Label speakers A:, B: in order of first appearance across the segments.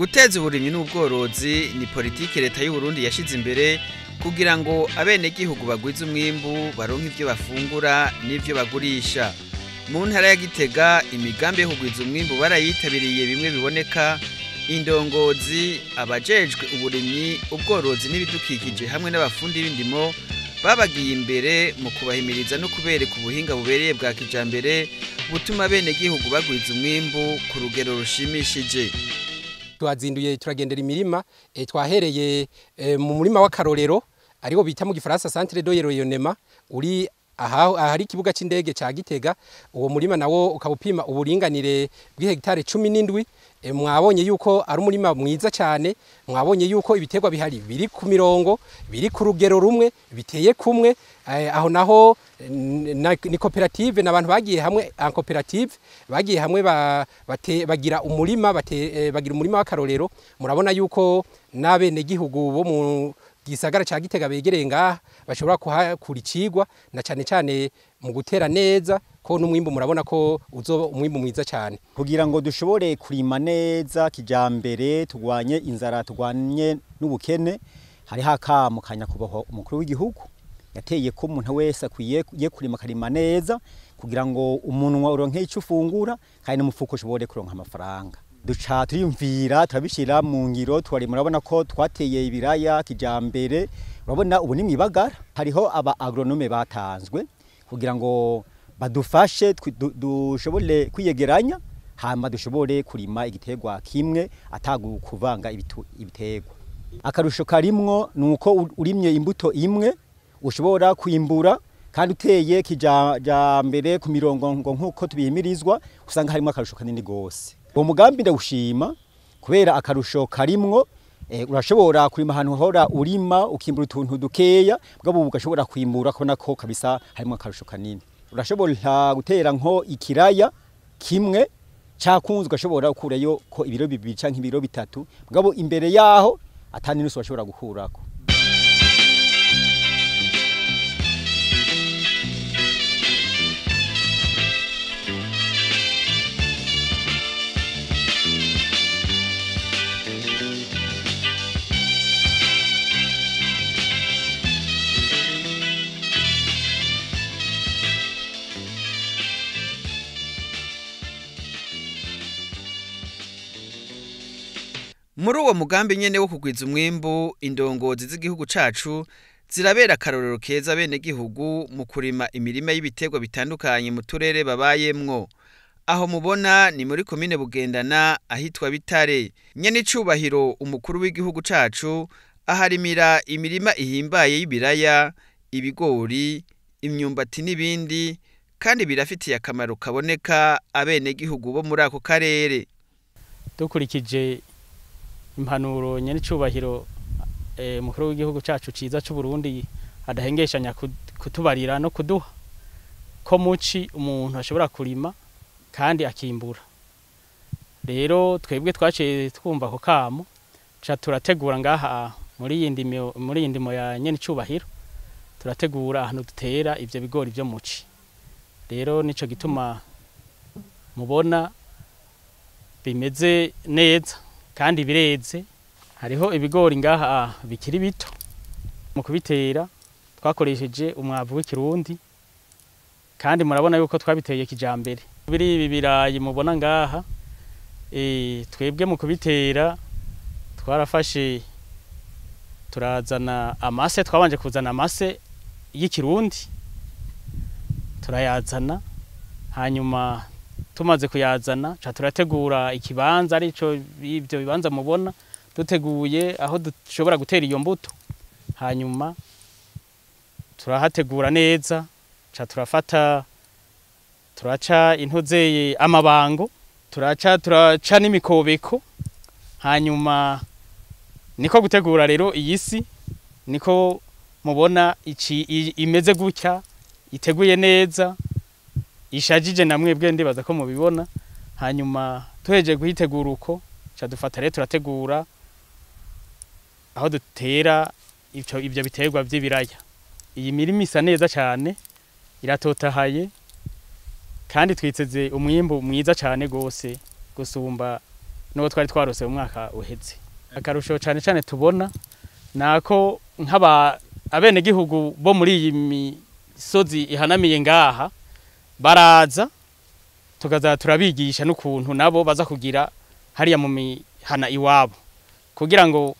A: Guteza uburimyi n'ubworozi ni politike leta y'u Burundi yashize imbere kugira ngo abenegihugu bagwize umwimbu, baronke ivyo bafungura n'ivyo bagurisha. Mu ntara ya Gitega imigambi yo kugwiza umwimbu barayitabiriye bimwe biboneka. Indongozi, abajejwe uburimyi, ubworozi n'ibidukikije hamwe n'abafundi b'indimo babagiye imbere mu kubahimiriza no kubereka ubuhinga bubereye bwa kijambere butuma abenegihugu bagwiza umwimbu ku rugero rushimishije.
B: Twazinduye turagendera imirima, twahereye mu murima w'akarorero ariwo bita mu gifaransa Centre de Rayonnement uri ahari ikibuga c'indege ca Gitega. Uwo murima nawo ukaba upima uburinganire bw'ihegitare 17. Mwabonye yuko ari umurima mwiza cyane, mwabonye yuko ibiterwa bihari biri ku mirongo, biri ku rugero rumwe, biteye kumwe. Aho naho ni koperative n'abantu bagiye hamwe, en koperative bagiye hamwe bagira umurima, bagira umurima w'akarorero. Murabona yuko n'abenegihugu bo mu gisagara ca Gitega begereye ngaha bashobora kuhakura icigwa, na cane cane mu gutera neza, ko n'umwimbu murabona ko uzoba umwimbu mwiza cyane.
C: Kugira ngo dushobore kurima neza kijambere, tugwanye inzara, tugwanye n'ubukene, hari hakamo kanyakubahwa umukuru w'igihugu yateye ko umuntu wese akwiye kurima akarima neza kugira ngo umunwa uronke ico ufungura kandi n'umufuko ushobore kuronka amafaranga. Duca turiyumvira turabishira mu ngiro, twari murabona ko twateye ibiraya kijambere, urabona ubu ni mwibagara. Hariho aba agronome batanzwe kugira ngo badufashe dushobore kwiyegeranya, hama dushobore kurima igiterwa kimwe atagu kuvanga ibiterwa. Akarusho karimwo nuko urimye imbuto imwe ushobora kwimbura, kandi uteye kijambere ku mirongo ngo nkuko tubihimirizwa, usanga harimo akarusho kanini gose. Uwo mugambi ndawushima kubera akarusho karimwo. Urashobora kurima ahantu hora urima ukimbura utuntu dukeya, bwabo ugashobora kwimbura kubona ko kabisa harimo akarusho kanini. Urashobora gutera nko ikiraya kimwe cakunzwe, ugashobora gukurayo ko ibiro 2 canke ibiro 3, bwabo imbere yaho atani nusu bashobora gukurako.
A: Muri uwo mugambi nyene wo kugwiza umwimbu, indongozi z'igihugu cacu zirabera akarorero keza abenegihugu mu kurima imirima y'ibiterwa bitandukanye mu turere babayemwo. Aho mubona ni muri komine Bugendana ahitwa Bitare. Nyene icubahiro umukuru w'igihugu cacu aharimira imirima ihimbaye y'ibiraya, ibigori, imyumbati n'ibindi, kandi birafitiye akamaro kaboneka abenegihugu bo muri ako karere.
D: Dukurikije impanuro nyene icubahiro mukuru w'igihugu cacu ciza c'u Burundi adahengeshanya kutubarira no kuduha ko muci umuntu ashobora kurima kandi akimbura. Rero twebwe twaciye twumva ko kamo ca turategura ngaha muri iyi ndimo ya nyene icubahiro, turategura ahantu dutera ivyo bigori vyo muci. Rero nico gituma mubona bimeze neza kandi bireze. Hariho ibigori ngaha bikiri bito, mu kubitera twakoresheje umwavu w'ikirundi, kandi murabona yuko twabiteye kijambere. Biri ibi birayi mubona ngaha, twebwe mu kubitera twarafashe turazana amase, twabanje kuzana amase y'ikirundi turayazana, hanyuma tumaze kuyazana ca turategura ikibanza, arico ibyo bibanza mubona duteguye aho dushobora gutera iyo mbuto. Hanyuma turahategura neza, ca turafata turaca intozeye amabango, turaca n'imikobeko. Hanyuma niko gutegura rero iyi si, niko mubona ici imeze gutya, iteguye neza, ishajije, na mwebwe ndibaza ko mubibona. Hanyuma tuheje guhitegura uko, ca dufata rero turategura aho dutera ibyo biterwa by'ibiraya. Iyi mirima isa neza cyane, iratotahaye, kandi twiteze umwimbu mwiza cyane gose gusumba n'uwo twari twarose mu mwaka uheze. Akarusho cyane cyane tubona nako nk'aba abenegihugu bo muri iyi misozi ihanamiye ngaha baraza tukaza turabigisha n'ukuntu nabo baza kugira hariya mu mihana iwabo kugira ngo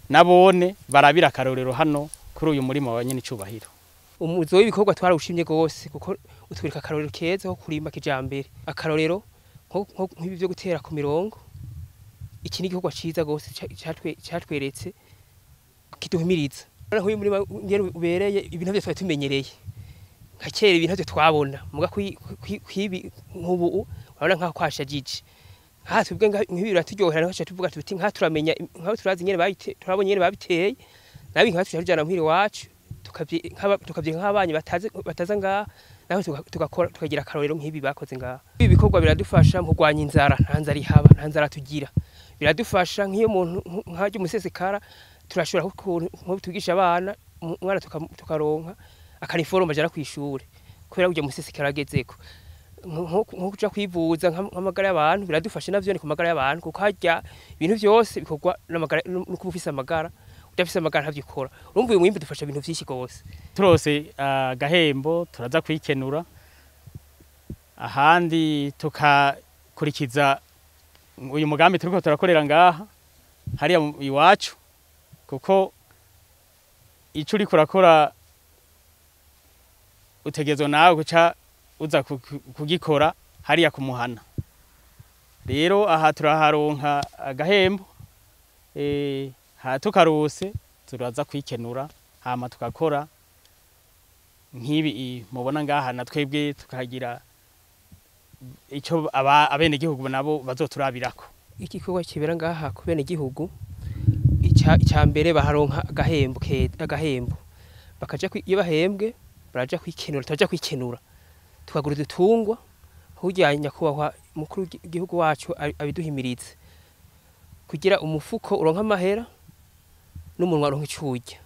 D: nabone barabira akarorero hano kuri uyu murima wa nyene icubahiro.
E: Umuzo w'ibikorwa twarawushimye gose kuko utwereka akarorero keza ko kurima kijambere, akarorero nk'ibi byo gutera ku mirongo. Iki ni igikorwa ciza gose catweretse kiduhimiriza. Nk'uyu murima ngene ubereye ibintu byose twari tumenyereye nka kera, ibintu byo twabona muga kwibi nk'ubu urabona nkaho kwashajije. Nka twebwe nk'ibi biraturyohera, nkaho tuvuga tuti nka turamenya nkaho turazi nyene babite, turabonye nyene babiteye nabi nka tujana muhira iwacu tukabye nk'abanyi bataza ngaha naho tugakora tukagira akarorero nk'ibi bakoze ngaha. Ibi bikorwa biradufasha mu kurwanya inzara, nta nzara ihaba, nta nzara tugira. Biradufasha nk'iyo umuntu nk'arya umusesekara turashobora nko tugisha abana umwana tukaronka akaniforoma ajana kw'ishure kubera urya musesekara agezeko. Nko kuja kwivuza nk'amagara y'abantu biradufasha navyo ni ku magara y'abantu, kuko harya ibintu vyose bikorwa n'amagara, nuko ufise amagara, udafise amagara ntavyikora. Urumva uyu mwimbu dufasha ibintu vyinshi gose.
D: Turose agahembo turaza kwikenura, ahandi tukakurikiza uyu mugambi turiko turakorera ngaha hariya iwacu, kuko ico uriko urakora utegerezwa nawe guca uza kugikora hariya kumuhana. Rero aha turaharonka agahembo, tukarose turaza kwikenura hama tukakora nk'ibi mubona ngaha, na twebwe tukagira ico abenegihugu nabo bazoturabirako.
E: Igikorwa kibera ngaha ku benegihugu icya mbere baharonka agahembo agahembo bakaja iyo bahembwe baraja kwikenura, turaja kwikenura tukagura udutungwa. Hurya nyakubahwa mukuru w'igihugu wacu abiduhimirize kugira umufuko uronka amahera n'umunwa uronka ico urya.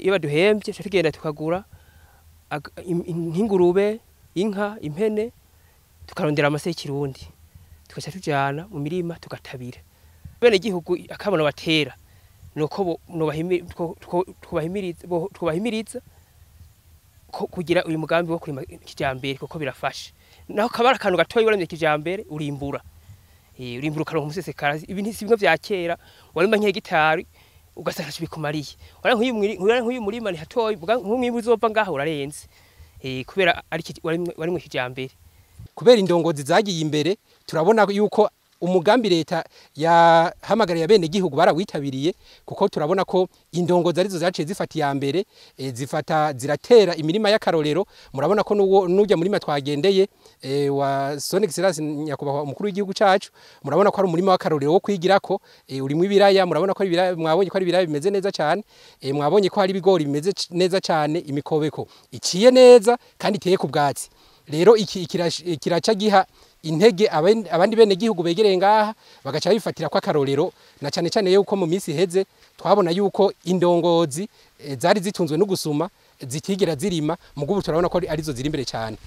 E: Iyo baduhembye tugenda tukagura nk'ingurube, inka, impene, tukarondera amase y'ikirundi tugaca tujana mu mirima tugatabira. Bene gihugu akabona batera nuko twubahimiriza kugira uyu mugambi wo kurima kijambere kuko birafasha. Naho kabara akantu gatoyi waramye kijambere urimbura, urimbura ukaronka umusesekara. Ibi si bimwe vya kera warima nk'hegitari ugasanga ntaco bikumariye. Nk'uyu murima ni hatoyi, nk'umwimbu uzova ngaho urarenze, kubera ari warimwe kijambere.
B: Kubera indongozi zagiye imbere turabona yuko umugambi leta yahamagariye bene gihugu barawitabiriye, kuko turabona ko indongozi arizo zaciye zifata iya mbere, zifata ziratera imirima y'akarorero. Murabona ko n'urya murima twagendeye wa Son Excellence nyakubahwa umukuru w'igihugu cacu, murabona ko ari umurima w'akarorero wo kwigirako, urimwo ibiraya. Murabona ko ari ibiraya, mwabonye ko ari ibiraya bimeze neza cyane, mwabonye ko hari ibigori bimeze neza cyane, imikobeko iciye neza kandi iteye ku bwatsi. Rero iki kiraca giha intege abandi bene gihugu begereye ngaha bagaca bifatira kwa karorero, na cyane cyane yuko mu minsi iheze twabona yuko indongozi zari zitunzwe no gusuma zitigera zirima, mugubu turabona ko arizo ziri imbere cyane.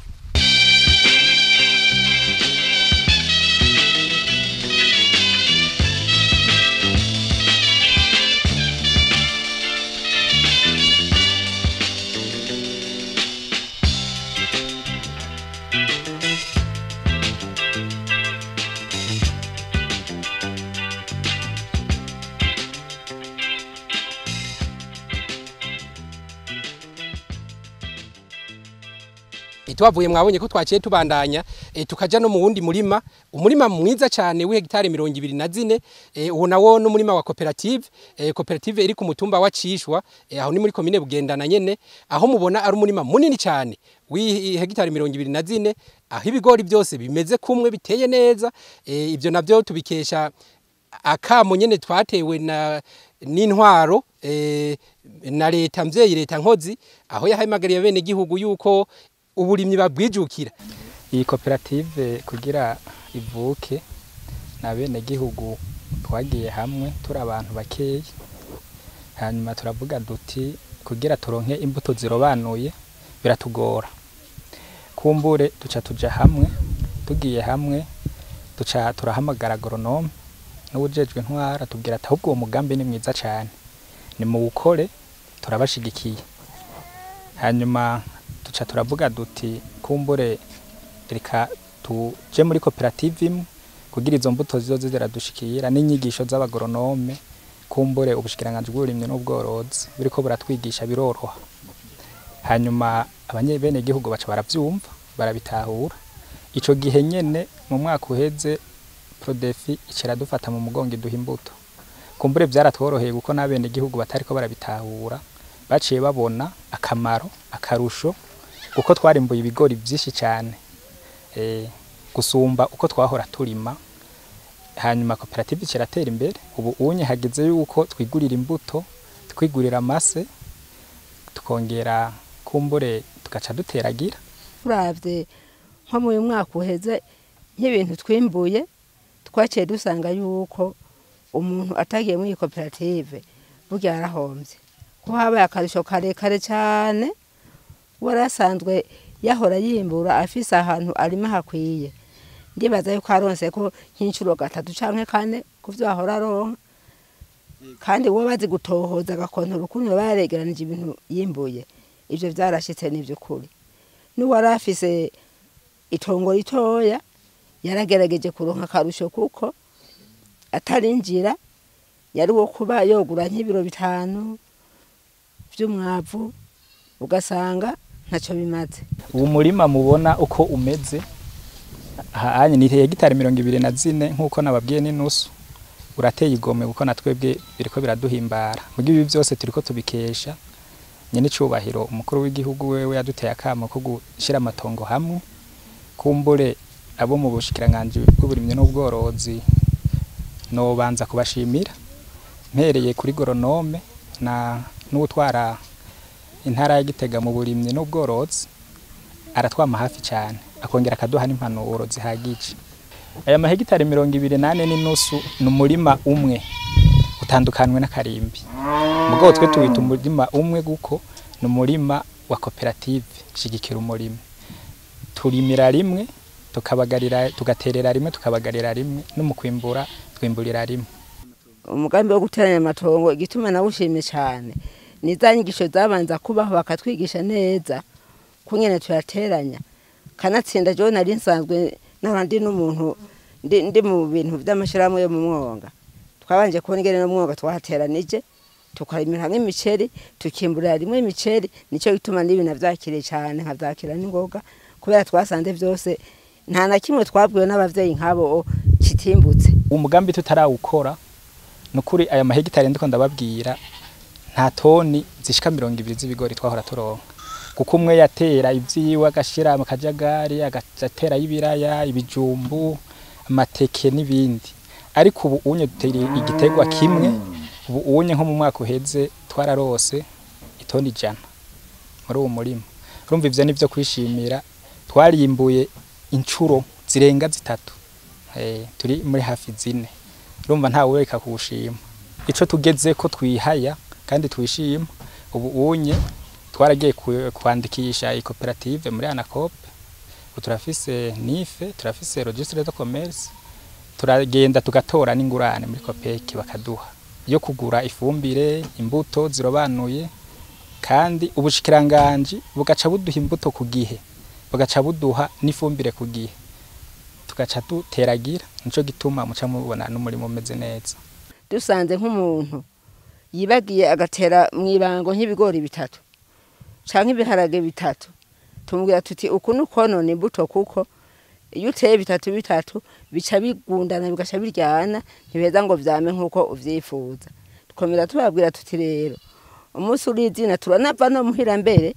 B: Twavuye mwabonye ko twaciye tubandanya tukaja no mu wundi murima, umurima mwiza cyane w'hegitari 24, uwo nawo n'umurima wa koperative, koperative iri ku mutumba wa Cishwa, aho ni muri komine Bugendana nyene, aho mubona ari umurima munini cyane w'hegitari 24, aho ibigori byose bimeze kumwe biteye neza. Ibyo navyo tubikesha akamo nyene twatewe na n'intwaro na leta mvyeyi, leta nkozi, aho yahamagariye bene gihugu yuko uburimyi babwijukira.
F: Iyi koperative kugira ivuke na bene gihugu twagiye hamwe turi abantu bakeyi, hanyuma turavuga duti kugira turonke imbuto zirobanuye biratugora, kumbure tuca tuja hamwe. Tugiye hamwe Duca turahamagara agronome n'uwujejwe intwara, tubwira ati ahubwo uwo mugambi ni mwiza cyane, ni muwukore, turabashigikiye. Hanyuma duca turavuga duti kumbure reka tuje muri koperative imwe kugira izo mbuto zizoze ziradushikira n'inyigisho z'abagoronome, kumbure ubushikiranganji bw'uburimyi n'ubworozi buriko buratwigisha biroroha. Hanyuma abanyebenegihugu baca baravyumva, barabitahura. Ico gihe nyene mu mwaka uheze Prodefi ica dufata mu mugongo iduha imbuto. Kumbure vyaratworoheye kuko n'abenegihugu batariko barabitahura baciye babona akamaro, akarusho, kuko twarimbuye ibigori vyinshi cyane gusumba uko twahora turima. Hanyuma koperative iratera imbere, ubu unye hageze yuko twigurira imbuto, twigurira amase, tukongera kumbure tugaca duteragira.
G: Turavye nko mu mwaka uheze nk'ibintu twimbuye, twaciye dusanga yuko umuntu atagiye muri koperative burya yarahomvye, ko habaye akarusho karekare cyane. Warasanzwe yahora yimbura afise ahantu arima hakwiye, ndibaza yuko aronse ko nk'inshuro 3 canke 4 kuvyo ahora aronka, kandi uwo bazi gutohoza agakontora ukuntu baregeranije ibintu yimbuye, ivyo vyarashitse n'ivy'ukuri. N'uwari afise itongo ritoya yaragerageje kuronka akarusho, kuko atarinjira yari uwo kuba yogura nk'ibiro 5 vy'umwavu, ugasanga ntaco bimaze.
F: Uwo murima mubona uko umeze hanye ni hegitari 24 nkuko nababwiye n'inusu, urateye igomwe kuko natwebwe biriko biraduhimbara. Mugihe ibi byose turiko tubikesha nyene icubahiro umukuru w'igihugu wewe yaduteye akamo ko gushira amatongo hamwe. Kumbure abo mu bushikiranganji bw'uburimyi n'ubworozi nobanza kubashimira, mpereye kuri goronome na n'utwara intara ya Gitega mu burimyi n'ubworozi, aratwama hafi cyane, akongera akaduha n'impanuro zihagije. Aya mahegitari 24 n'inusu ni umurima umwe utandukanwe n'akarimbi, mugabo twe tuwita umurima umwe guko ni umurima wa koperative shigikira umurima. Turimira rimwe, tukabagarira, tugaterera rimwe, tukabagarira rimwe, no mu kwimbura twimburira rimwe.
G: Umugambi wo guteranya amatongo igituma nawushimye cyane ni za nyigisho zabanza kubaho bakatwigisha neza kungene tuyateranya. Kanatsinda jo nari nsanzwe n'abandi n'umuntu ndi mu bintu vy'amashirahamwe yo mu mwonga, twabanje kubona ingene no mwonga twahateranije, tukarimira hamwe imiceri, tukimburira rimwe imiceri. Nico gituma n'ibintu navyakiriye cyane, nkavyakira n'ingoga, kubera twasanze vyose nta na kimwe twabwiwe n'abavyeyi nk'abo kitimbutse.
F: Umugambi tutarawukora nukuri aya mahegitari ndiko ndababwira nta toni zishika 20 z'ibigori twahora turonka, kuko umwe yatera ivyiwe agashira mu kajagari, agatera ibiraya, ibijumbu, amateke n'ibindi. Ariko ubu unye dutera igitegwa kimwe. Ubu unye nko mu mwaka uheze twararose itoni 100 muri uwo murima. Urumva ivyo nivyo kwishimira, twarimbuye incuro zirenga 3, turi muri hafi 4. Urumva ntawe wereka kuwushima. Ico tugeze ko twihaya kandi twishima, ubu unye twaragiye kwandikisha ikoperative muri Anacop, turafise NIFE, turafise registre de commerce, turagenda tugatora n'ingurane muri Copec bakaduha yo kugura ifumbire, imbuto zirobanuye, kandi ubushikiranganji bugaca buduha imbuto ku gihe, bugaca buduha n'ifumbire ku gihe, tugaca duteragira. Nico gituma muca mubona n'umurimo umeze neza.
G: Dusanze nk'umuntu yibagiye agatera mw'ibango nk'ibigori 3 canke ibiharage 3, tumubwira tuti uku nukonona imbuto, kuko iyo uteye 3 3 bica bigundana bigaca biryana, ntibeza ngo vyame nkuko uvyifuza. Dukomeza tubabwira tuti rero umunsi urizina turanava no muhira mbere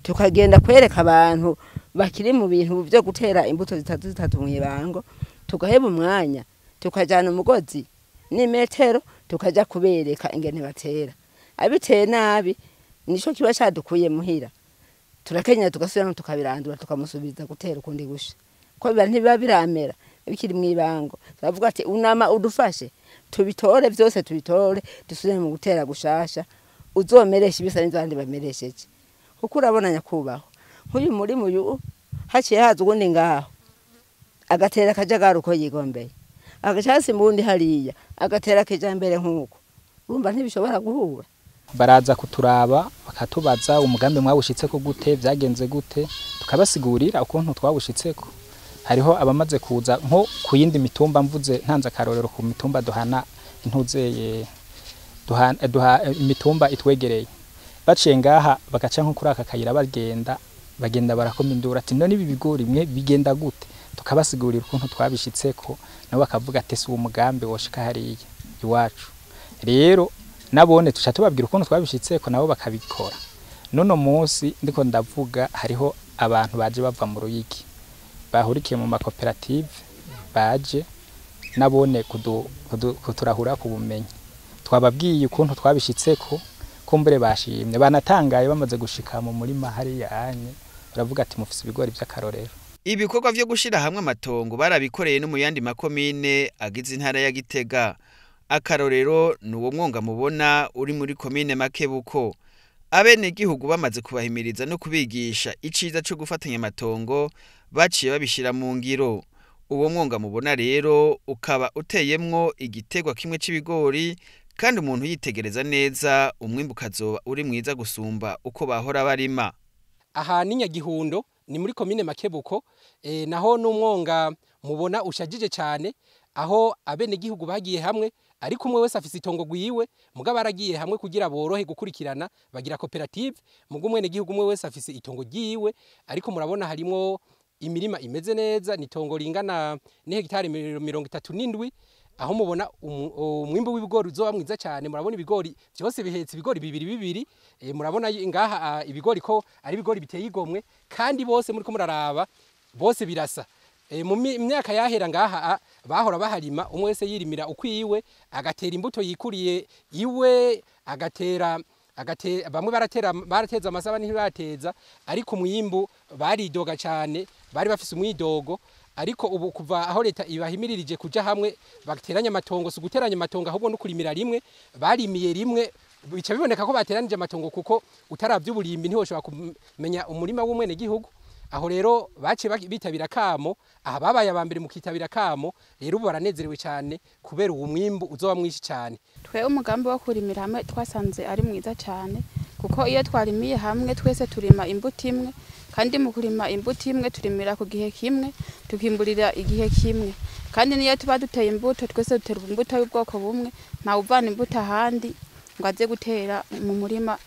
G: tukagenda kwereka abantu bakiri mu bintu vyo gutera imbuto 3 3 mw'ibango, tugaheba umwanya tukajana umugozi n'imetero tukaja kubereka ingene batera. Abiteye nabi nico kiba cadukuye muhira, turakenya tugasubira tukabirandura tukamusubiza gutera ukundi gusha, ko biba ntibiba biramera bikiri mw'ibango. Turavuga ati unama udufashe tubitore vyose, tubitore dusubire mu gutera gushasha, uzomeresha ibisa n'abandi bameresheje. Kuko urabona nyakubahwa nk'uyu murima uyu haciye haza uwundi ngaho agatera akajagari uko yigombeye, agacasi mbundi hariya agatera kijambere nk'uko, urumva ntibishobora guhura.
F: Baraza kuturaba bakatubaza umugambi mwawushitseko gute, vyagenze gute, tukabasigurira ukuntu twawushitseko. Hariho abamaze kuza nko ku yindi mitumba, mvuze ntanze akarorero ku mitumba duhana intuzeye duha imitumba itwegereye, baciye ngaha bagaca nko kuri aka kayira bagenda barakoma induru ati none ibi bigori mwe bigenda gute, tukabasigurira ukuntu twabishitseko, nabo bakavuga ati si uwo mugambi woshika hariya iwacu. Rero nabone tuca tubabwira ukuntu twabishitseko nabo bakabikora. None munsi ndiko ndavuga hariho abantu baje bava mu Ruyigi bahurikiye mu makoperative, baje nabone kuturahura ku bumenyi. Twababwiye ukuntu twabishitseko, kumbure bashimye, banatangaye bamaze gushika mu murima hariya anye, baravuga ati mufise ibigori by'akarorero.
A: Ibikorwa vyo gushira hamwe amatongo barabikoreye no mu yandi makomine agize intara ya Gitega. Akarorero ni uwo mwonga mubona uri muri komine Makebuko. Abenegihugu bamaze kubahimiriza no kubigisha iciza co gufatanya amatongo, baciye babishira mu ngiro. Uwo mwonga mubona rero ukaba uteyemwo igitegwa kimwe c'ibigori, kandi umuntu yitegereza neza umwimbu ukazoba uri mwiza gusumba uko bahora barima.
B: Aha ni Nyagihundo, ni muri komine Makebuko, naho n'umwonga mubona ushajije cyane, aho abenegihugu bagiye hamwe, ariko umwe wese afise itongo gwiwe, mugabo baragiye hamwe kugira borohe gukurikirana, bagira koperative, mugo umwenegihugu umwe wese afise itongo ryiwe, ariko murabona harimo imirima imeze neza, ni itongo ringana ni hegitari 37, aho mubona umwimbu w'ibigori uzoba mwiza cyane. Murabona ibigori byose bihetse ibigori bibiri bibiri, murabona ngaha ibigori ko ari ibigori biteye igomwe, kandi bose muriko muraraba bose birasa. Mu myaka yahera ngaha bahora baharima umwe wese yirimira ukwiwe, agatera imbuto yikuriye iwe, agatera bamwe barateza amasaba ntibateza, ariko umwimbu baridoga cyane, bari bafise umwidogo. Ariko ubu kuva aho leta ibahimiririje kuja hamwe bateranya amatongo, si guteranya amatongo ahubwo no kurimira rimwe, barimiye rimwe, bica biboneka ko bateranije amatongo, kuko utaravye uburimbi ntiwoshobora kumenya umurima w'umwene gihugu. Aho rero baciye bitabira kamo, aha babaye abambere mu kitabira kamo, rero ubu baranezerewe cyane kubera uwo mwimbu uzoba mwinshi cyane.
H: Twe umugambi wo kurimira hamwe twasanze ari mwiza cyane, kuko iyo twarimiye hamwe twese turima imbuto imwe, kandi mu kurima imbuto imwe turimira ku gihe kimwe, tukimburira igihe kimwe, kandi niyo tuba duteye imbuto twese dutera imbuto y'ubwoko bumwe, nta uvana imbuto ahandi ngo aze gutera mu murima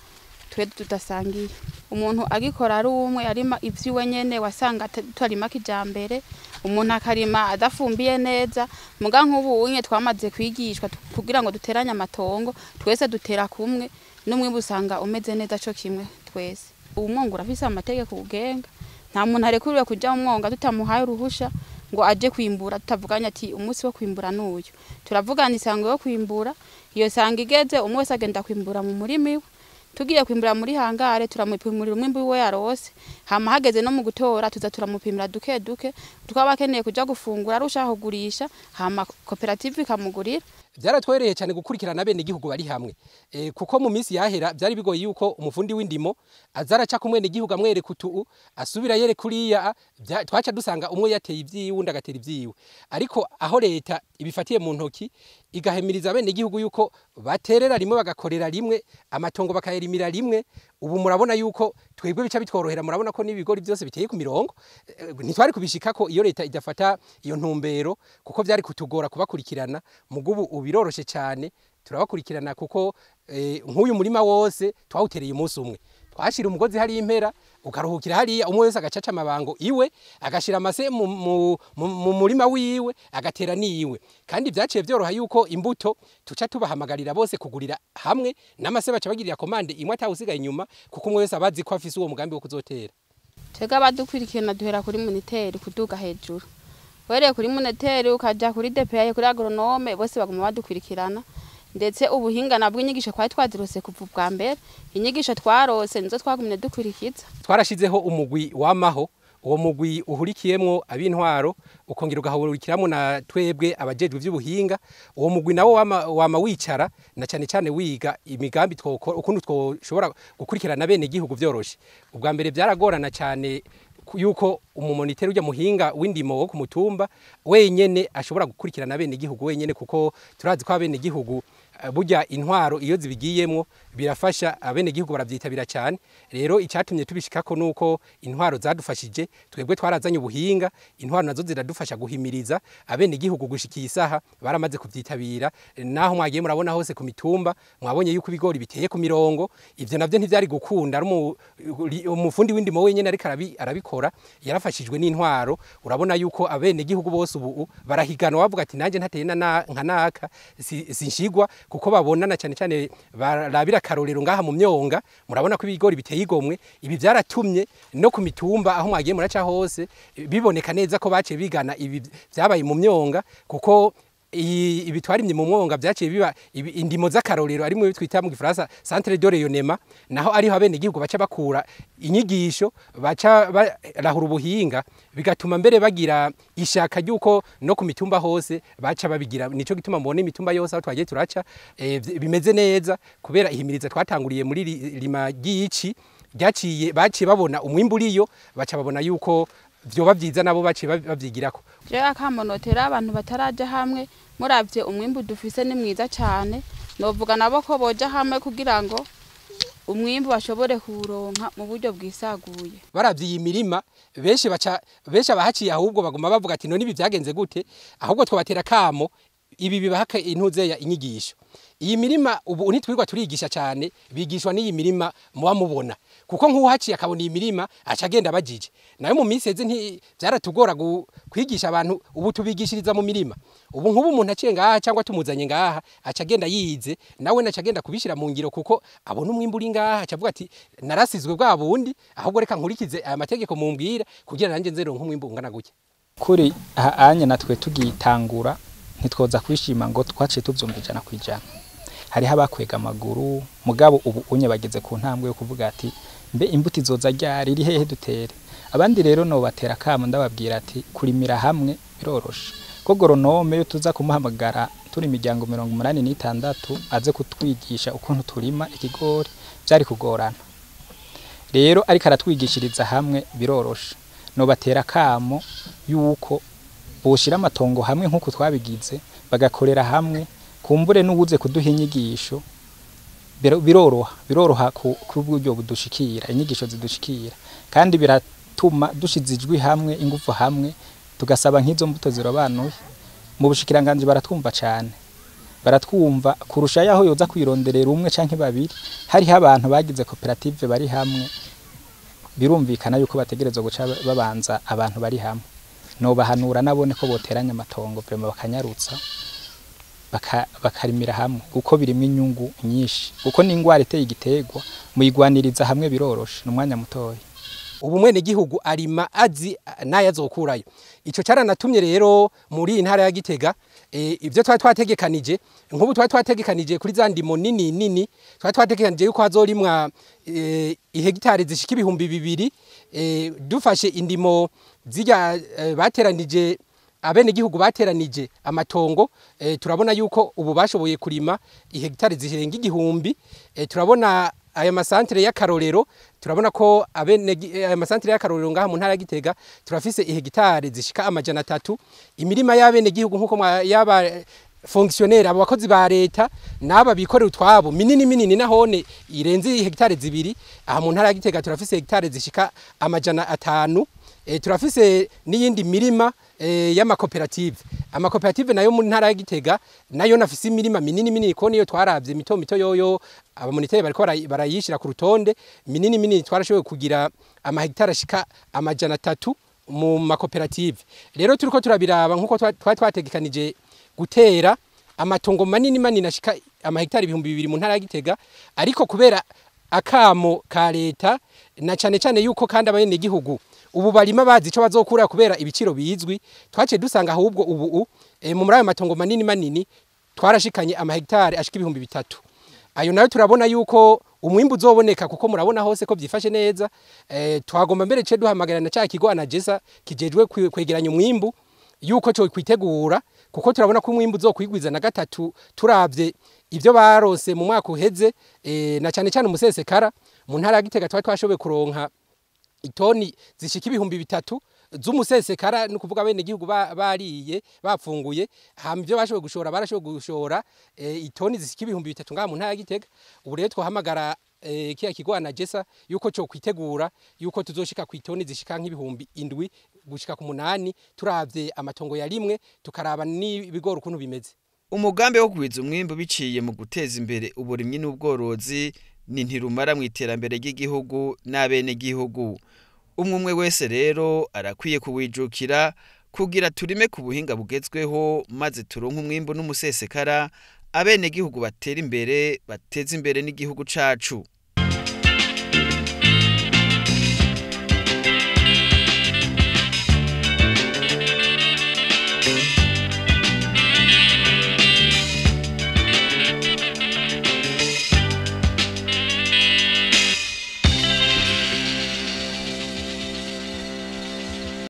H: twe tudasangiye. Umuntu agikora ari umwe arima ivyiwe nyene, wasanga tutarima kijambere, umuntu akarima adafumbiye neza. Muga nk'ubu unye twamaze kwigishwa kugira ngo duteranye amatongo, twese dutera kumwe, n'umwimbu usanga umeze neza co kimwe twese. Umwongo urafise amategeko ugenga, nta muntu arekuriwe kuja mu mwonga tutamuhaye uruhusha ngo aje kwimbura, tutavuganye ati umunsi wo kwimbura n'uyu. Turavugana isango yo kwimbura, iyo sanga igeze umwe wese agenda kwimbura mu murima iwe. Tugiye kwimbura muri hangare turamupimurira umwimbu wiwe yarose, hama hageze no mu gutora tuza turamupimira duke duke, tukaba bakeneye kuja gufungura ari ushaka kugurisha, hama koperative ikamugurira.
B: Byaratwereye cyane gukurikirana abenegihugu bari hamwe, kuko mu minsi yahera byari bigoye yuko umufundi w'indimo azaraca ku mwenegihugu amwereka utu asubira yere kuriya, twaca dusanga umwe yateye ivyiwe undi agatera ivyiwe. Ariko aho leta ibifatiye mu ntoki igahemiriza abenegihugu yuko baterera rimwe bagakorera rimwe, amatongo bakayerimira rimwe, ubu murabona yuko twebwe bica bitworohera. Murabona ko n'ibigori byose biteye ku mirongo, ntitwari kubishikako iyo leta idafata iyo ntumbero, kuko byari kutugora kubakurikirana. Mugubu ubiroroshe cyane turabakurikirana, kuko nk'uyu murima wose twawutereye umunsi umwe, twashira umugozi hari impera ukaruhukira hariya, umwe wese agacaca amabango iwe, agashira amase mu murima wiwe, agatera niwe. Kandi byaciye byoroha yuko imbuto tuca tubahamagarira bose kugurira hamwe, n'amase baca bagirira komande imwe atawusigaye inyuma, kuko umwe wese abazi ko afise uwo mugambi wo kuzotera.
H: Twebwe abadukurikirana duhera kuri moniteri kuduga hejuru, wereye kuri moniteri ukaja kuri DPA kuri agronome, bose baguma badukurikirana. Ndetse ubuhinga nabwo inyigisho twari twazirose kuva ubwa mbere, inyigisho twarose nizo twagumye dukurikiza.
B: Twarashizeho umugwi wamaho, uwo mugwi uhurikiyemwo ab'intwaro, ukongera ugahurikiramo na twebwe abajejwe ivy'ubuhinga. Uwo mugwi nawo wama wicara na cyane cyane wiga imigambi twokora, ukuntu twoshobora gukurikirana bene gihugu vyoroshe. Ubwa mbere byaragorana cyane yuko umumoniteri ujya muhinga w'indimo wo ku mutumba wenyene ashobora gukurikirana bene gihugu wenyene, kuko turazi ko abene gihugu burya intwaro iyo zibigiyemwo birafasha, abene gihugu baravyitabira cyane. Rero icyatumye tubishikako nuko intwaro zadufashije, twebwe twarazanye ubuhinga, intwaro nazo ziradufasha guhimiriza abene gihugu gushikiye isaha baramaze kuvyitabira. Naho mwagiye murabona hose ku mitumba mwabonye yuko ibigori biteye ku mirongo, ivyo navyo ntivyari gukunda umufundi w'indimo wenyene ariko arabikora, yarafashijwe n'intwaro. Urabona yuko abene gihugu bose ubu barahiganwa bavuga ati nanje ntateye nka naka sinshigwa, kuko babona na cyane cyane barabira karorero ngaha mu myonga, murabona ko ibigori biteye igomwe. Ibi byaratumye no ku mitumba aho mwagiye muraca hose biboneka neza ko baciye bigana ibi byabaye mu myonga, kuko ibi twarimye mu mwonga byaciye biba indimo z'akarorero ari mu twita mu Gifaransa centre de rayonnement, naho ariho abene gihugu baca bakura inyigisho, baca barahura ubuhinga, bigatuma mbere bagira ishaka ryuko no ku mitumba hose baca babigira. Nico gituma mbona imitumba yose aho twagiye turaca bimeze neza, kubera ihimiriza twatanguriye muri lima ry'ici ryaciye baciye babona umwimbu uriyo, baca babona yuko vyoba vyiza nabo baciye bavyigirako.
H: Je akamonotera abantu bataraja hamwe, muravye umwimbu dufise ni mwiza cyane, novuga nabo ko boja hamwe kugira ngo umwimbu bashobore kuronka mu buryo bwisaguye.
B: Baravye iyi mirima benshi baca benshi abahaciye ahubwo baguma bavuga ati none ibi byagenze gute, ahubwo twabatera kamo ibi bibahaka intuzeya inyigisho. Iyi mirima ubu ntitwirwa turigisha cyane, bigishwa n'iyi mirima muba mubona, kuko nk'uhaciye akabona iyi mirima aca agenda abajije. Nayo mu minsi heze nti byaratugora kwigisha abantu, ubu tubigishiriza mu mirima. Ubu nk'ubu umuntu aciye ngaha cyangwa tumuzanye ngaha aca agenda yize, nawe naca agenda kubishira mu ngiro, kuko abona umwimbu uri ngaha aca avuga ati narasizwe bwa bundi, ahubwo reka nkurikize aya mategeko mumbwira kugira nanjye nzeronke umwimbu ungana gutya.
F: Kuri anye natwe tugitangura ntitwoza kwishima ngo twaciye tuvyumva 100%. Hariho abakwega amaguru, mugabo ubu unye bageze ku ntambwe yo kuvuga ati mbe imbuto izoza ryari, iri hehe dutere. Abandi rero no batera kamo ndababwira ati kurimira hamwe biroroshe, ko goronome yo tuza kumuhamagara turi imiryango 86 aze kutwigisha ukuntu turima ikigori byari kugorana. Rero ariko aratwigishiriza hamwe biroroshe. No batera kamo yuko boshira amatongo hamwe nkuko twabigize, bagakorera hamwe, kumbure n'ubuze kuduha inyigisho biroroha ku buryo budushikira, inyigisho zidushikira, kandi biratuma dushize ijwi hamwe, ingufu hamwe, tugasaba nk'izo mbuto zirobanuye. Mu bushikiranganje baratwumva cyane, baratwumva kurusha yaho yoza kwironderera umwe canke babiri. Hariho abantu bagize koperative bari hamwe, birumvikana yuko bategerezwa guca babanza abantu bari hamwe. No bahanura nabone ko boteranya amatongo vraiment bakanyarutsa bakarimira hamwe, kuko birimo inyungu nyinshi, kuko n'ingwara iteye igitegwa muyigwaniriza hamwe biroroshe n'umwanya mutoya.
B: Ubu mwene gihugu arima azi naye azokurayo. Ico caranatumye rero muri intara ya Gitega ivyo twari twategekanije, nk'ubu twari twategekanije kuri za ndimo nini nini, twari twategekanije yuko hazorimwa ihegitari zishika 2000, dufashe indimo zirya bateranije abene gihugu bateranije amatongo, turabona yuko ubu bashoboye kurima ihegitari zirenga 1000. Turabona aya masantere y'akarorero, turabona ko abene aya masantere y'akarorero ngaha mu ntara ya Gitega turafise ihegitari zishika 300. Imirima y'abene gihugu nkuko yaba fonctionnaire abo bakozi ba leta naba bikorera utwabo minini minini nahone irenze hegitari 2. Aha mu ntara ya Gitega turafise hegitari zishika 500. Turafise n'iyindi mirima y'amakoperative. Amakoperative nayo mu ntara ya Gitega nayo nafise imirima minini minini, ko niyo twaravye mito mito yoyo abamoniteri bariko barayishira ku rutonde. Minini minini twarashoboye kugira amahegitari ashika 300 mu makoperative. Rero turiko turabiraba nkuko twari twategekanije gutera amatongo manini manini ashika amahegitari 2000 mu ntara ya Gitega, ariko kubera akamo ka leta na cane cane yuko kandi abene gihugu ubu barima bazi ico bazokura kubera ibiciro bizwi, twaciye dusanga ahubwo ubu mu muri ayo matongo manini manini twarashikanye amahegitari ashika 3000. Ayo nayo turabona yuko umwimbu uzoboneka, kuko murabona hose ko byifashe neza. Twagomba mbere ce duhamagara na ca kigo anagesa kijejwe kwegeranya umwimbu yuko cyo kwitegura, kuko turabona ko umwimbu uzokwigwiza na 3 turavye ivyo barose mu mwaka uheze, na cyane cyane umusesekara mu ntara ya Gitega twari twashoboye kuronka Itoni zishika 3000 z'umusesekara, ni ukuvuga bene gihugu bariye bapfunguye. Hama ivyo bashoboye gushora, barashoboye gushora itoni zishika 3000 ngaha mu ntara ya Gitega. Ubu rero twahamagara kiya kigo ANAGESSA yuko cyo kwitegura yuko tuzoshika ku itoni zishika nk'ibihumbi 7 gushika ku 8, turavye amatongo yarimwe, tukaraba n'ibigori ukuntu bimeze.
A: Umugambi wo kugwiza umwimbu biciye mu guteza imbere uburimyi n'ubworozi ni ntirumara mu iterambere ry'igihugu n'abenegihugu. Umwe umwe wese rero arakwiye kuwijukira kugira turime ku buhinga bugezweho, maze turonke umwimbu n'umusesekara, abenegihugu batera imbere, bateze imbere n'igihugu cacu.